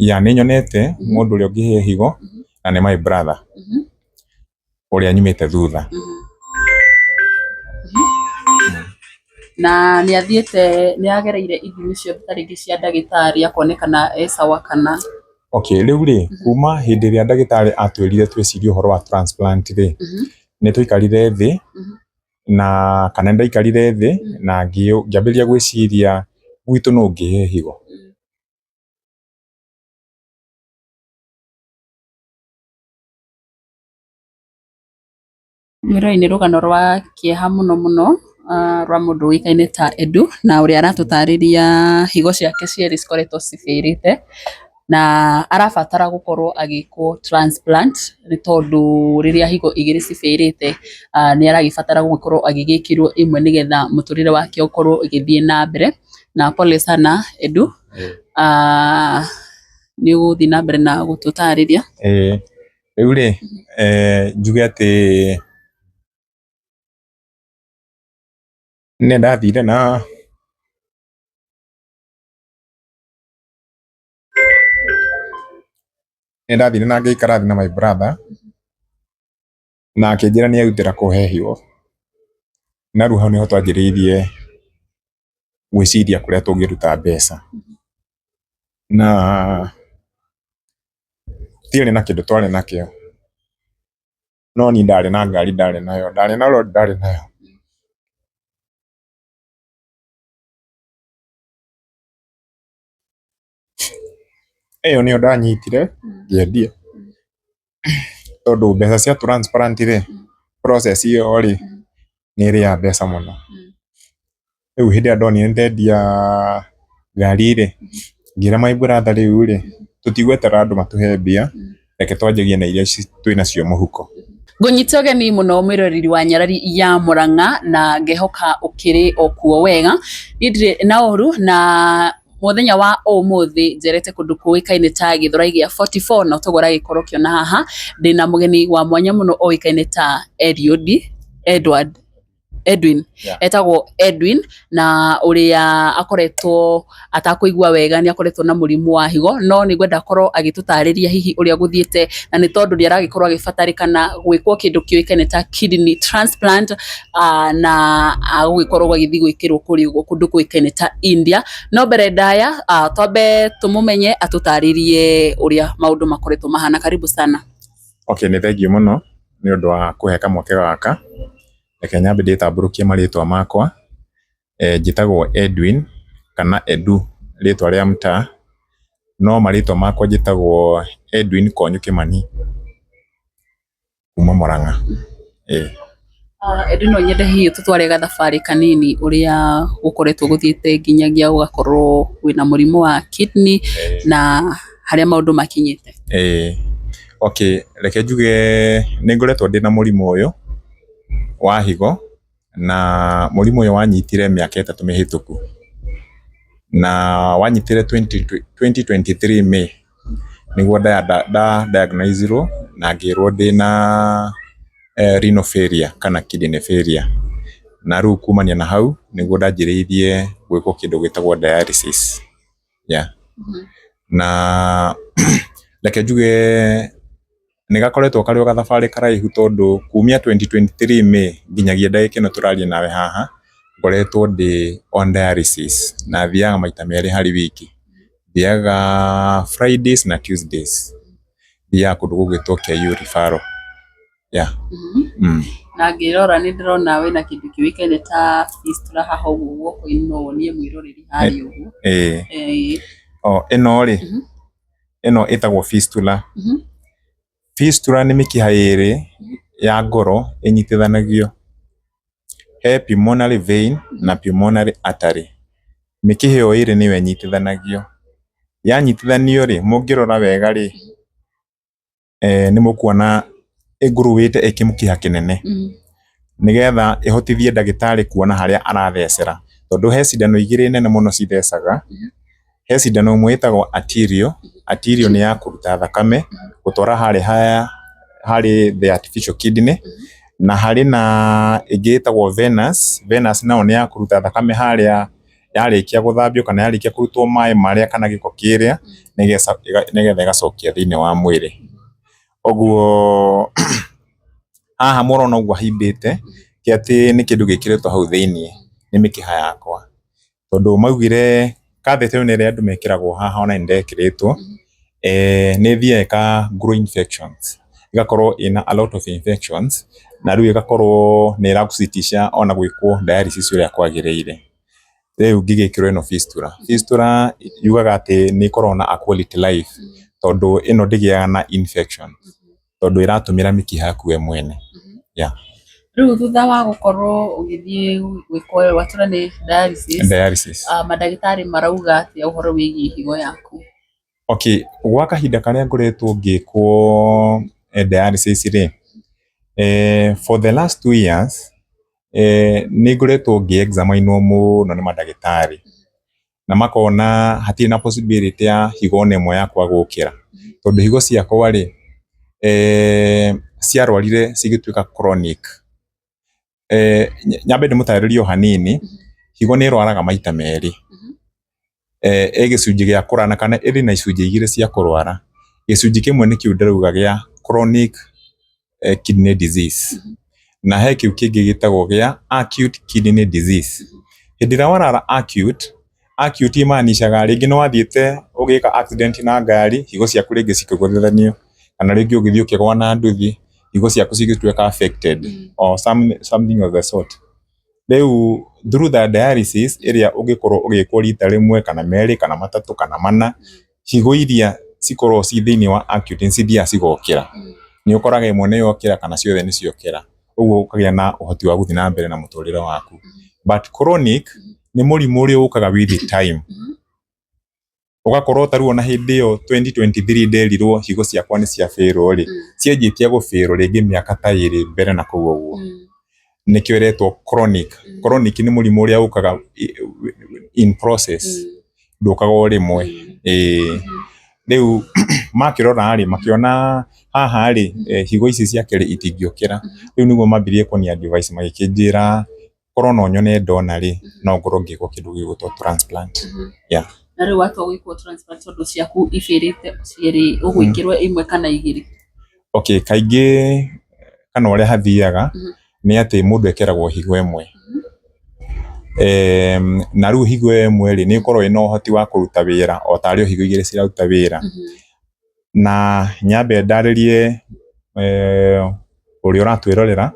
Ya nĩ nyonete mũndũ ũrĩa ũngĩhe higo na nĩ my brother ũrĩa nyumĩte thutha. Na nĩ athiĩte nĩ agereire ithimi ciothe ta rĩngĩ cia ndagĩtarĩ akonekana e sawa kana? Okay, rĩu rĩ, kuma hĩndĩ ĩrĩa ndagĩtarĩ atwĩrire twĩcirie ũhoro wa transplant rĩ, nĩ twaikarire thĩ na kana nĩ ndaikarire thĩ na ngĩambĩrĩria gwĩciria gwitũ nũ ũngĩhe higo. Mwĩroreri nĩ rũgano rwa kĩeha mũno mũno rwa mũndũ ũĩkaine ta Edu na ũrĩa aratũtarĩria higo ciake cierĩ cikoretwo cibĩrĩte na arabatara gũkorwo agĩkwo transplant nĩ tondũ rĩrĩa higo igĩrĩ cibĩrĩte nĩ aragĩbatara gũkorwo agĩgĩkĩrwo ĩmwe nĩgetha mũtũrĩre wake ũkorwo ũgĩthiĩ na mbere. Na pole sana Edu, nĩ ũgũthiĩ na mbere na gũtũtarĩria. Ĩĩ, rĩu rĩ, njuge atĩ nĩ ndathire na nĩ ndathire na ngĩikara thĩ na my brother na akĩnjĩra nĩ erutĩra kũhe higo, na rĩu hau nĩho twanjĩrĩirie gwĩciria kũrĩa tũngĩruta mbeca, na tũtiarĩ na kĩndũ twarĩ nakĩo, no niĩ ndarĩ na ngari ndarĩ nayo, ndarĩ na rori ndarĩ nayo. Ĩyo nĩyo ndanyitire ngĩendia, tondũ mbeca cia transplant rĩ, process ĩyo rĩ, nĩ ĩrĩaga mbeca mũno. Rĩu hĩndĩ ĩrĩa ndonire nĩ ndendia ngari rĩ, ngĩra my brother rĩu rĩ, tũtigweterera andũ matũhe mbia, reke twanjagie na iria twĩ nacio mũhuko. Ngũnyita ũgeni mũno mwĩroreri wa Nyarari ya Mũrang'a na ngehoka ũkĩrĩ o kuo wega. Niĩ ndirĩ na ũru na mũthenya wa ũmũthĩ njerete kũndũ kũĩkaine ta Gĩthũrai gĩa 44 na toguo ũragĩkorwo ũkĩona haha ndĩna mũgeni wa mwanya mũno oĩkaine ta Eliud Edward Edwin. Etagwo Edwin na ũrĩa akoretwo atakũigua wega nĩ akoretwo na mũrimũ wa higo no nĩ ngwenda akorwo agĩtũtarĩria hihi ũrĩa gũthiĩte na nĩ tondũ nĩ aragĩkorwo agĩbatarĩkana gwĩkwo kĩndũ kĩũĩkaine ta kidney transplant na agũgĩkorwo agĩthiĩ gwĩkĩrwo kũrĩa ũguo kũndũ kũĩkaine ta India. No mbere ndaya twambe tũmũmenye atũtarĩrie ũrĩa maũndũ makoretwo mahana. Karibu sana. Okay, nĩ thengiũ mũno nĩ ũndũ wa kũhe kamweke gaka. Reke nyambe ndĩtambũrũkie marĩtwa makwa, njĩtagwo Edwin kana Edu rĩtwa rĩa mtaa, no marĩtwa makwa njĩtagwo Edwin Konyu Kĩmani kuma Mũrang'a, ĩĩ. Edu no nyende hihi ũtũtware gathabarĩ kanini ũrĩa gũkoretwo gũthiĩte nginyagia ũgakorwo wĩna mũrimũ wa kidney na harĩa maũndũ makinyĩte. Ĩĩ, okay, reke njuge nĩ ngoretwo ndĩna mũrimũ ũyũ wa higo na mũrimũ ũyũ wanyitire mĩaka 3 mĩhĩtũku na wanyitire 2023 May nĩguo nda diagnosed na ngĩrwo ndĩna renal failure kana kidney failure, na rĩu kumania na hau nĩguo ndanjĩrĩirie gwĩkwo kĩndũ gĩtagwo dialysis, yeah. Na reke njuge nĩ gakoretwo karĩ o gathabarĩ karaihu tondũ kumia 2023 May nginyagia ndagĩka ĩno tũraria nawe haha ngoretwo ndĩ on dialysis na thiaga maita 2 harĩ wiki, thiaga Fridays na Tuesdays, thiaga kũndũ gũgwĩtwo KU Referral, yeah. Na ngĩrora nĩ ndĩrona wĩna kĩndũ kĩũĩkaine ta fistula haha ũguo guoko-inĩ no wonie mwĩroreri harĩa ũguo. Ĩĩ. O ĩno rĩ, ĩno ĩtagwo fistula. Fistula nĩ mĩkiha ĩrĩ ya ngoro ĩnyitithanagio, he pulmonary vein na pulmonary artery. Mĩkiha ĩyo ĩrĩ nĩyo ĩnyitithanagio, yanyitithanio rĩ, mũngĩrora wega rĩ, nĩ mũkuona ĩngũrũĩte ĩkĩmũkiha kĩnene, nĩgetha ĩhotithie ndagĩtarĩ kuona harĩa arathecera, tondũ he cindano igĩrĩ nene mũno cithecaga, he cindano ĩmwe ĩtagwo arterial, arterial nĩ ya kũruta thakame gũtwara harĩa harĩ the artificial kidney, na harĩ na ĩngĩ ĩtagwo venous, venous nayo nĩ ya kũruta thakame harĩa yarĩkia gũthambio kana yarĩkia kũrutwo maĩ marĩa kana gĩko kĩrĩa, nĩgetha ĩgacokia thĩinĩ wa mwĩrĩ. Ũguo haha mũrona ũguo himbĩte ti atĩ nĩ kĩndũ gĩkĩrĩtwo hau thĩinĩ, nĩ mĩkiha yakwa. Tondũ maugire catheter ĩno ĩrĩa andũ mekĩragwo haha ona nĩ ndekĩrĩtwo, nĩ ĩthiaga ĩka grow infections, ĩgakorwo ĩna a lot of infections, na rĩu ĩgakorwo nĩ ĩragũcitisha ona gwĩkwo dialysis ũrĩa kwagĩrĩire. Rĩu ngĩgĩkĩrwo ĩno fistula. Fistula yugaga atĩ nĩ ĩkoragwo na a quality life, tondũ ĩno ndĩgĩaga na infection, tondũ ĩratũmĩra mĩkiha yaku we mwene. Yeah. Rĩu thutha wa gũkorwo ũgĩthiĩ gwĩkwo watũra nĩ dialysis, Dialysis. Mandagĩtarĩ marauga atĩa ũhoro wĩgiĩ higo yaku? Okay, gwa kahinda karĩa ngoretwo ngĩkwo dialysis rĩ, for the last 2 years nĩ ngoretwo ngĩ examinwo mũno nĩ mandagĩtarĩ na makona hatirĩ na possibility ya higo ona ĩmwe yakwa gũkĩra, tondũ higo ciakwa rĩ, ciarwarire cigĩtuĩka chronic. Nyambe ndĩmũtarĩrie o hanini, higo nĩ ĩrwaraga maita merĩ. Ĩ gĩcunjĩ gĩa kũrana kana ĩrĩ na icunjĩ igĩrĩ cia kũrwara. Gĩcunjĩ kĩmwe nĩkĩu ndĩrauga gĩa chronic kidney disease, na he kĩu kĩngĩ gĩtagwo gĩa acute kidney disease. Hĩndĩ ĩrĩa warwara acute, acute ĩmaanishaga rĩngĩ nĩ wathiĩte ũgĩka accident na ngari, higo ciaku rĩngĩ cikĩgũthithanio, kana rĩngĩ ũgĩthiĩ ũkĩgwa na nduthi, higo ciaku cigĩtuĩka affected or something of the sort. Rĩu through the dialysis ĩrĩa ũngĩkorwo ũgĩkwo rita rĩmwe kana merĩ kana matatũ kana mana, higo iria cikoragwo ci thĩinĩ wa acute nĩ cithiaga cigokĩra. Nĩ ũkoraga ĩmwe nĩ yokĩra kana ciothe nĩ ciokĩra. Ũguo ũkagĩa na ũhoti wa gũthiĩ na mbere na mũtũrĩre waku. But chronic nĩ mũrimũ ũrĩa ũkaga with the time. Ũgakorwo ta rĩu ona hĩndĩ ĩyo 2023 nderirwo higo ciakwa nĩ ciabĩrwo rĩ, cianjĩtie gũbĩrwo rĩngĩ mĩaka ta ĩrĩ mbere na kũu ũguo. Nĩkĩo ĩretwo chronic. Chronic nĩ mũrimũ ũrĩa ũkaga in process, ndũkaga o rĩmwe. Ĩĩ. Rĩu makĩrora rĩ, makĩona haha rĩ, higo ici ciake rĩ itingĩũkĩra. Rĩu nĩguo mambirie kũni advice magĩkĩnjĩra korwo no nyone donor rĩ, no ngorwo ngĩkwo kĩndũ gĩgwĩtwo transplant. Yeah. Na rĩu watua gwĩkwo transplant tondũ ciaku ibĩrĩte cierĩ, ũgwĩkĩrwo ĩmwe kana igĩrĩ? Okay, kaingĩ kana ũrĩa hathiaga nĩ atĩ mũndũ ekĩragwo higo ĩmwe. Na rĩu higo ĩmwe rĩ, nĩ ĩkoragwo ĩna ũhoti wa kũruta wĩra o tarĩ o higo igĩrĩ ciraruta wĩra. Na nyambe ndarĩrie ũrĩa ũratwĩrorera,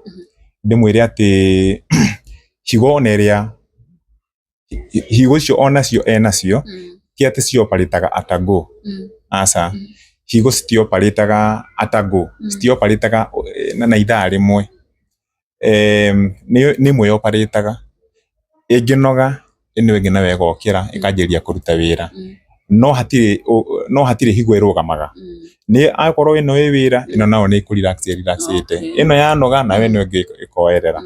ndĩmwĩre atĩ higo ona ĩrĩa higo icio onacio enacio, ti atĩ cioparĩtaga at a go. Aca. Higo citioparĩtaga at a go, citioparĩtaga na ithaa rĩmwe. Nĩ ĩmwe yoparĩtaga, ĩngĩnoga ĩno ĩngĩ nayo ĩgokĩra ĩkanjĩrĩria kũruta wĩra. No hatirĩ higo ĩrũgamaga. Nĩ akorwo ĩno ĩ wĩra, ĩno nayo nĩ kũ relax ĩrelaxĩte. Ĩno yanoga nayo ĩno ĩngĩ ĩkoerera.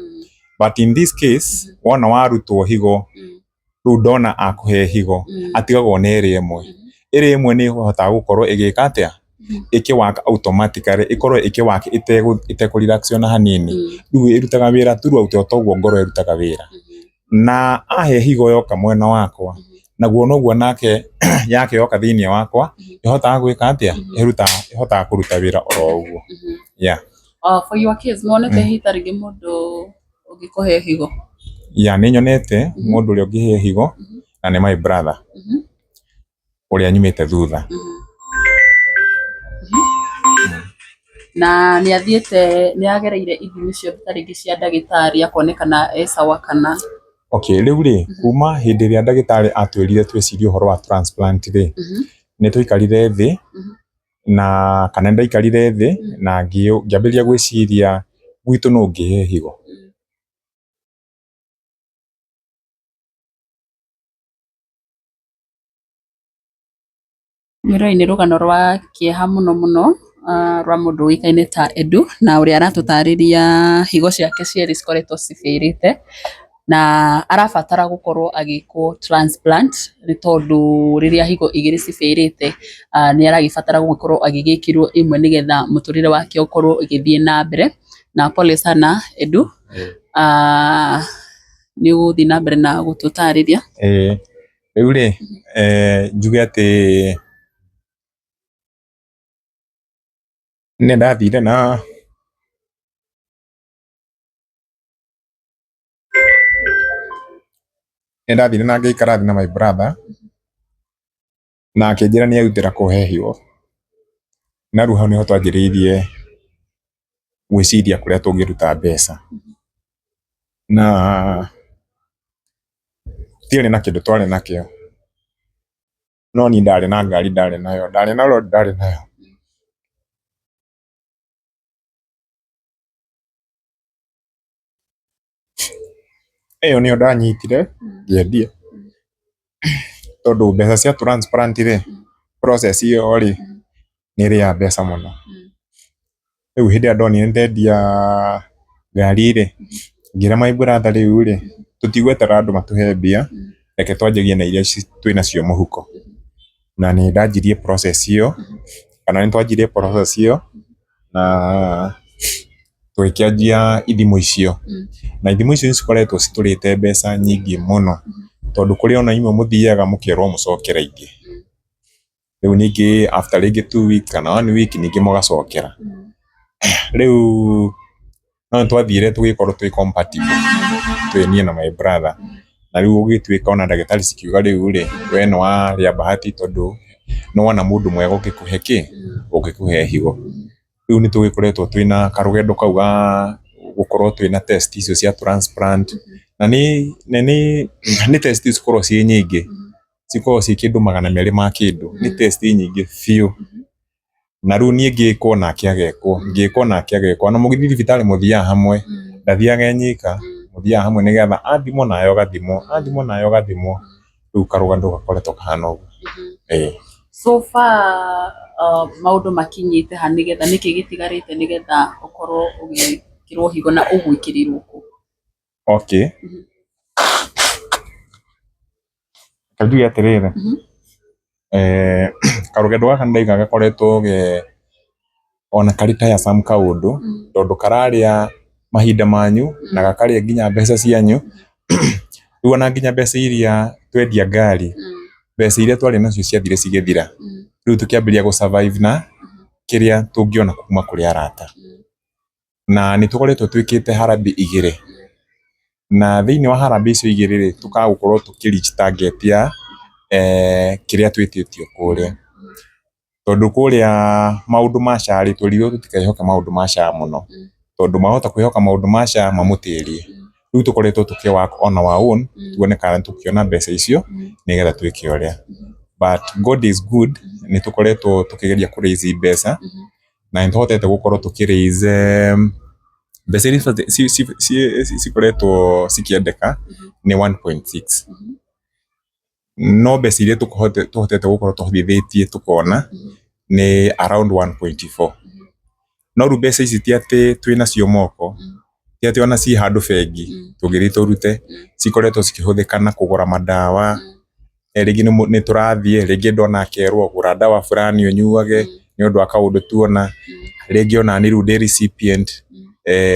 But in this case, wona warutwo higo, rĩu ndona akũhe higo, atigagwo na ĩrĩa ĩmwe. Ĩrĩa ĩmwe nĩ ĩhotaga gũkorwo ĩgĩka atĩa? Ĩkĩ work automatically, ĩkorwo ĩkĩ work ĩtekũ relax ona hanini. Rĩu ĩrutaga wĩra throughout o toguo ngoro ĩrutaga wĩra. Na ahe higo yoka mwena wakwa, naguo noguo nake yake yoka thĩinĩ wakwa, ĩhotaga gwĩka atĩa? Ĩhotaga kũruta wĩra oro ũguo. Yeah. For your case, nĩwonete hihi ta rĩngĩ mũndũ ũngĩkũhe higo? Yeah, nĩ nyonete mũndũ ũrĩa ũngĩhe higo, na nĩ my brother ũrĩa nyumĩte thutha. Na nĩ athiĩte, nĩ agereire ithimi ciothe ta rĩngĩ cia ndagĩtarĩ akonekana e sawa kana? Okay, rĩu rĩ, kuma hĩndĩ ĩrĩa ndagĩtarĩ atwĩrire twĩcirie ũhoro wa transplant rĩ, nĩ twaikarire thĩ, na kana ndaikarire thĩ na ngĩambĩrĩria gwĩciria gwitũ nũ ũngĩhe higo. Mwĩroreri, nĩ rũgano rwa kĩeha mũno mũno, rwa mũndũ ũĩkaine ta Edu, na ũrĩa aratũtarĩria higo ciake cierĩ cikoretwo cibĩrĩte na arabatara gũkorwo agĩkwo transplant, nĩ tondũ rĩrĩa higo igĩrĩ cibĩrĩte, nĩ aragĩbatara gũkorwo agĩgĩkĩrwo ĩmwe nĩgetha mũtũrĩre wake ũkorwo ũgĩthiĩ na mbere. Na pole sana Edu, nĩ ũgũthiĩ na mbere na gũtũtarĩria. Rĩu rĩ, njuge atĩ Nĩ ndathire na nĩ ndathire na ngĩikara thĩ na my brother na akĩnjĩra nĩ erutĩra kũhe higo, na rĩu hau nĩho twanjĩrĩirie gwĩciria kũrĩa tũngĩruta mbeca. Na tũtiarĩ na kĩndũ twarĩ nakĩo, no niĩ ndarĩ na ngari ndarĩ nayo, ndarĩ na rori ndarĩ nayo. Ĩyo nĩyo ndanyitire ngĩendia, tondũ mbeca cia transplant rĩ, process ĩyo rĩ, nĩ ĩrĩaga mbeca mũno. Rĩu hĩndĩ ĩrĩa ndonire ndendia ngari rĩ, ngĩra my brother rĩu rĩ, tũtigweterera andũ matũhe mbia, reke twanjĩrĩrie na iria twĩnacio mũhuko. Na nĩ ndanjirie process ĩyo, kana nĩ twanjirie process ĩyo, na tũgĩkĩanjia ithimo icio. Na ithimo icio nĩ cikoretwo citũrĩte mbeca nyingĩ mũno, tondũ kũrĩ ona imwe mũthiaga mũkerwo mũcokere ingĩ. Rĩu ningĩ after rĩngĩ 2 weeks kana one week ningĩ mũgacokera. Rĩu no nĩ twathire tũgĩkorwo twĩ compatible twĩ niĩ na my brother, na rĩu gũgĩtuĩka ona ndagĩtarĩ cikiuga rĩu rĩ, we nĩ warĩa bahati tondũ nĩ wona mũndũ mwega ũngĩkũhe kĩ, ũngĩkũhe higo. Rĩu nĩ tũgĩkoretwo twĩna karũgendo kau ga gũkorwo twĩna test icio cia transplant, na nĩ test cikoragwo ciĩ nyingĩ, cikoragwo ciĩ kĩndũ 200 ma kĩndũ, nĩ test nyingĩ biũ. Na rĩu niĩ ngĩkwo nake agekwo, ngĩkwo nake agekwo, ona mũgĩthiĩ thibitarĩ mũthiaga hamwe, ndathiaga e nyika, mũthiaga hamwe nĩgetha athimwo nawe ũgathimwo, athimwo nawe ũgathimwo, rĩu karũgano gakoretwo kahana ũguo, ĩĩ. So far maũndũ makinyĩte ha nĩgetha nĩkĩ gĩtigarĩte nĩgetha ũkorwo ũgĩkĩrwo higo na ũgwĩkĩrĩrwo kũ? Okay. Reke njuge atĩrĩrĩ, karũgendo gaka nĩ ndaiga gakoretwo ge ona karĩ tiresome kaũndũ, tondũ kararĩa mahinda manyu na gakarĩa nginya mbeca cianyu, rĩu ona nginya mbeca iria twendia ngari, mbeca iria twarĩ nacio ciathire cigĩthira, rĩu tũkĩambĩrĩria gũ survive na kĩrĩa tũngĩona kuma kũrĩ arata. Na nĩ tũkoretwo twĩkĩte harambee igĩrĩ, na thĩinĩ wa harambee icio igĩrĩ rĩ, tũkaga gũkorwo tũkĩ reach target ya kĩrĩa twĩtĩtio kũrĩa. Tondũ kũrĩa maũndũ ma SHA rĩ, twerirwo tũtikehoke maũndũ ma SHA mũno, tondũ mwahota kwĩhoka maũndũ ma SHA mamũtĩrie. Rĩu tũkoretwo tũkĩ work on our own, tuone kana nĩ tũkuona mbeca icio nĩgetha twĩke ũrĩa. But God is good, nĩ tũkoretwo tũkĩgeria kũ raise mbeca, na nĩ tũhotete gũkorwo tũkĩ raise mbeca iria cikoretwo cikĩendeka nĩ 1.6. No mbeca iria tũhotete gũkorwo tũhotithĩtie tũkona nĩ around 1.4. No rĩu mbeca ici ti atĩ twĩnacio moko, ti atĩ ona ciĩ handũ bengi tũngĩthiĩ tũrute, cikoretwo cikĩhũthĩka na kũgũra mandawa, rĩngĩ nĩ tũrathiĩ, rĩngĩ ndona akerwo gũra ndawa fulani ũnyuage nĩ ũndũ wa kaũndũ tuona, rĩngĩ ona niĩ rĩu ndĩ recipient,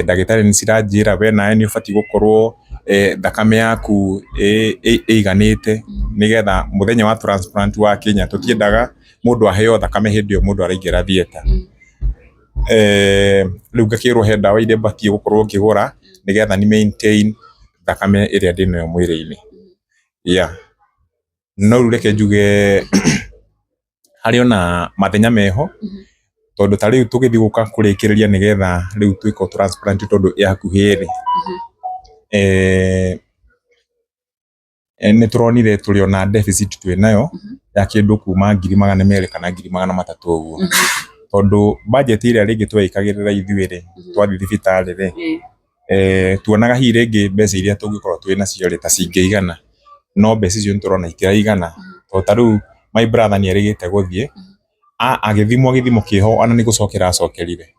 ndagĩtarĩ nĩ ciranjĩra we nawe nĩ ũbatiĩ gũkorwo thakame yaku ĩiganĩte nĩgetha mũthenya wa transplant wakinya, tũtiendaga mũndũ aheo thakame hĩndĩ ĩyo mũndũ araingĩra theatre. Rĩu ngakĩrwo he ndawa iria batiĩ gũkorwo ngĩgũra nĩgetha ni maintain thakame ĩrĩa ndĩnayo mwĩrĩ-inĩ. Yeah. No rĩu reke njuge harĩ ona mathenya meho, tondũ ta rĩu tũgĩthiĩ gũka kũrĩkĩrĩria nĩgetha rĩu twĩkwo transplant tondũ ĩ hakuhĩ rĩ, nĩ tũronire tũrĩ ona deficit twĩnayo ya kĩndũ kuma 200,000 kana 300,000 ũguo. Tondũ budget ĩrĩa rĩngĩ twekagĩrĩra ithuĩ rĩ, twathiĩ thibitarĩ rĩ, tuonaga hihi rĩngĩ mbeca iria tũngĩkorwo twĩnacio rĩ ta cingĩigana, no mbeca icio nĩ tũrona itiraigana, tondũ ta rĩu my brother nĩ erĩgĩte gũthiĩ, agĩthimwo gĩthimo kĩho ona nĩ gũcokera acokerire.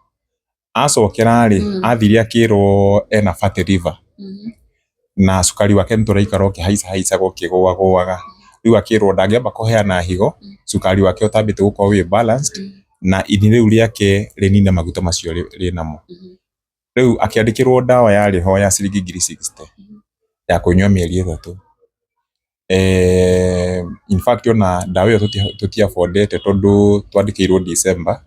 Acokera rĩ, athire akĩrwo ena fatty liver, na cukari wake nĩ tũraikara ũkĩhaica haicaga ũkĩgũagũaga. Rĩu akĩrwo ndangĩamba kũheana higo, cukari wake ũtambĩte gũkorwo wĩ balanced, na ini rĩu rĩake rĩnine maguta macio rĩnamo. Rĩu akĩandĩkĩrwo ndawa yarĩ ho ya ciringi 60,000 ya kũnyua mĩeri 3. In fact ona ndawa ĩyo tũti affordete tondũ twandĩkĩirwo December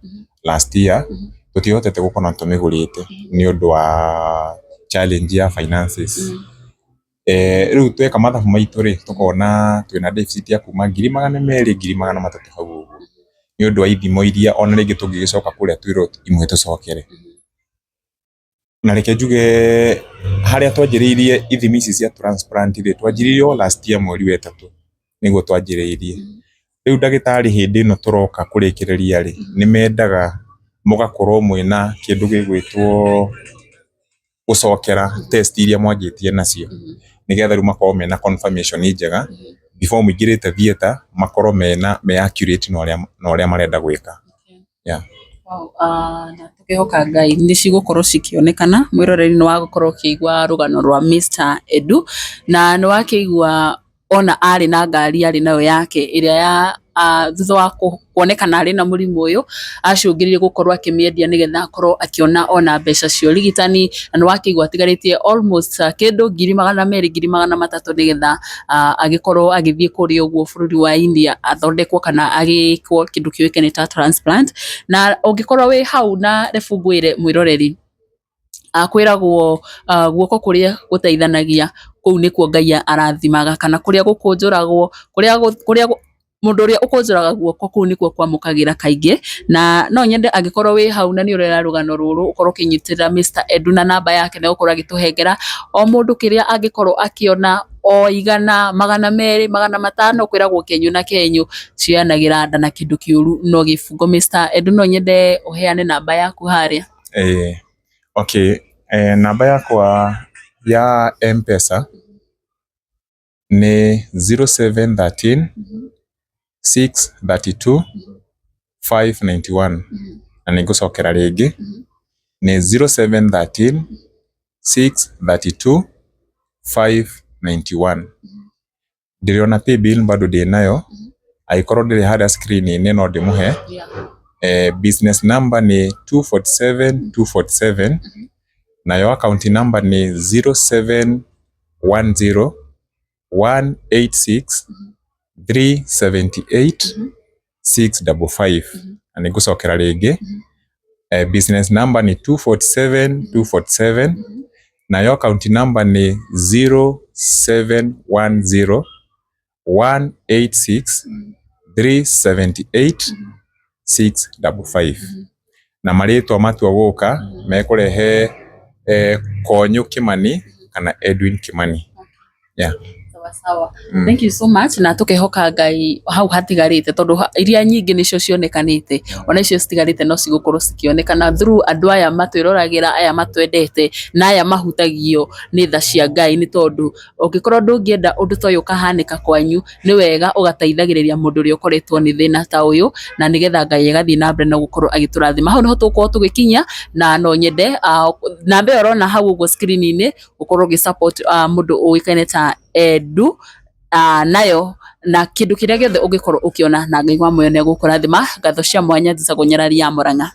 last year. Tũtihotete gũkorwo tũmĩgũrĩte nĩ ũndũ wa challenge ya finances. Rĩu tweka mathabu maitũ rĩ, tũkona twĩna deficit ya kuma 200,000, 300,000 hau ũguo, nĩ ũndũ wa ithimo iria ona rĩngĩ tũngĩgĩcoka kũrĩa twĩrwo imwe tũcokere. Na reke njuge harĩa twanjĩrĩirie ithimi ici cia transplant rĩ, twanjĩrĩirie o last year mweri wa ĩtatũ nĩguo twanjĩrĩirie. Rĩu ndagĩtarĩ hĩndĩ ĩno tũroka kũrĩkĩrĩria rĩ, nĩ mendaga mũgakorwo mwĩna kĩndũ gĩgwĩtwo gũcokera test iria mwanjĩtie nacio, nĩgetha rĩu makorwo mena confirmation njega before mũingĩrĩte theatre, makorwo mena me accurate na ũrĩa marenda gwĩka. Yeah. Wow, na tũkĩhoka Ngai nĩ cigũkorwo cikĩonekana. Mwĩroreri nĩ wagũkorwo ũkĩigua rũgano rwa Mr. Edu, na nĩ wakĩigua ona arĩ na ngari arĩ nayo yake ĩrĩa ya thutha wa kuonekana arĩ na mũrimũ ũyũ, acũngĩrĩirie gũkorwo akĩmĩendia nĩgetha akorwo akĩona ona mbeca cia ũrigitani, na nĩ wakĩigua atigarĩtie almost kĩndũ 200,000, 300,000 nĩgetha agĩkorwo agĩthiĩ kũrĩa ũguo bũrũri wa India athondekwo kana agĩkwo kĩndũ kĩũĩkaine ta transplant. Na ũngĩkorwo wĩ hau na rebungwĩre mwĩroreri, kwĩragwo guoko kũrĩa gũteithanagia kũu nĩkuo Ngai arathimaga, kana kũrĩa gũkũnjũragwo, kũrĩa mũndũ ũrĩa ũkũnjũraga guoko kũu nĩkuo kwamũkagĩra kaingĩ. Na no nyende angĩkorwo wĩ hau na nĩ ũrera rũgano rũrũ, ũkorwo ũkĩnyitĩrĩra Mr. Edu na namba yake na ũkorwo agĩtũhengera o mũndũ kĩrĩa angĩkorwo akĩona, o 100, 200, 500, kwĩragwo kenyũ na kenyũ cioyanagĩra nda na kĩndũ kĩũru no gĩbungo. Mr. Edu, no nyende ũheane namba yaku harĩa. Okay, namba yakwa ya M-Pesa nĩ 0713 632 591, na nĩ ngũcokera rĩngĩ, nĩ 0713 632 591. Ndĩrĩ ona paybill bado ndĩ nayo, angĩkorwo ndĩrĩ harĩa screen-inĩ no ndĩmũhe. Business number nĩ 247 247, nayo account number nĩ 0710 186 378 655. Na nĩ ngũcokera rĩngĩ, business number nĩ 247 247, nayo account number nĩ 0710 186 378 655. Na marĩtwa matua gũka mekũrehe Konyo Kimani kana Edwin Kimani. Yeah. Sawa sawa. Thank you so much, na tukehoka Ngai hau hatigarĩte, tondũ iria nyingĩ nĩcio cionekanĩte, ona icio citigarĩte no cigũkorwo cikĩonekana through andũ aya matwĩroragĩra, aya matwendete na aya mahutagio nĩ tha cia Ngai, nĩ tondũ ũngĩkorwo ndũngĩenda ũndũ ta ũyũ ũkahanĩka kwanyu, nĩ wega ũgateithagĩrĩria mũndũ ũrĩa ũkoretwo nĩ thĩna ta ũyũ, na nĩgetha Ngai agathiĩ na mbere na gũkorwo agĩtũrathima. Hau nĩho tũgũkorwo tũgĩkinyia, na no nyende namba ĩyo ũrona hau ũguo screen-inĩ ũkorwo ũgĩ support mũndũ ũĩkaine ta Edu, nayo na kĩndũ kĩrĩa gĩothe ũngĩkorwo ũkĩona, na Ngai wa muoyo nĩ egũkũrathima. Ngatho cia mwanya, njĩtagwo Nyarari ya Mũrang'a.